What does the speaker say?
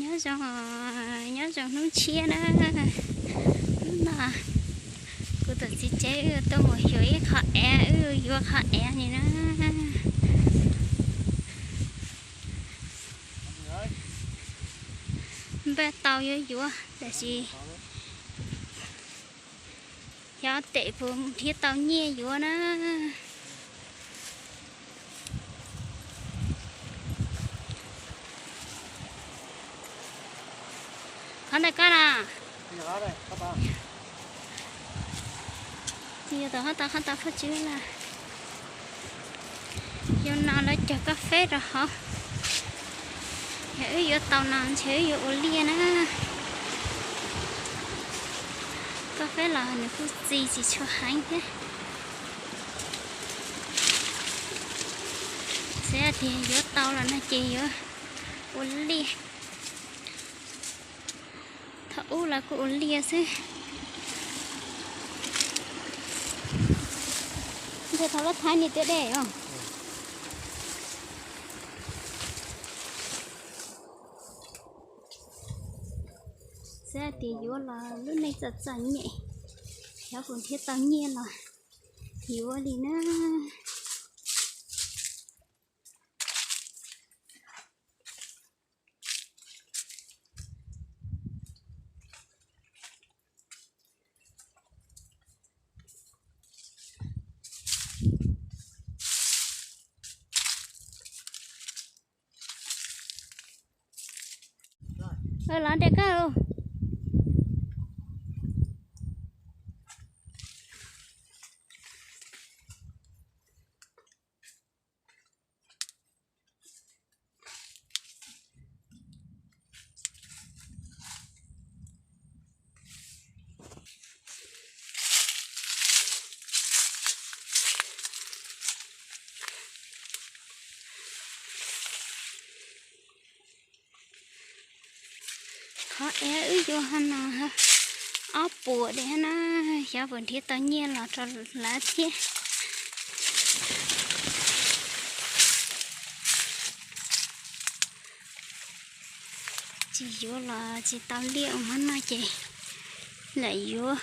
Nyob zoo, nyob zoo hnub tshiab na. Hnub no kuv tus txiv tsev wb tuaj mus xyuas ib qho av, wb yuav qhov av ni na. Npaj tau yuav yuav, tab sis xyov tes puas nrhiav tau nyiaj yuav na. Qhov ntawm koj na. Yog tau qhov tau, qhov tau Phaj Tswb lawm. Yog no lawv cog koj feb rau hauv. Yog wb yuav tau no ntshe wb yuav ua liaj na. Koj feb los nws kuj txi tsis tshua heev thiab. Xav tias yuav tau los no ces yuav ua liaj. Thaum ub los kuj ua liaj xwb. Ntshe thaum lawv thaiv ni twb dej os. Xav tias yuav los lub neej txom txom nyem, xyov puas nrhiav tau nyiaj los yuav li na. Los nrhiav koj. Qhov av wb yuav hov no ob puas dej hov na, xyov puas nrhiav tau nyiaj los rau lawv thiab. Tsis yuav los tsis tau liaj ua hov no ces lam yuav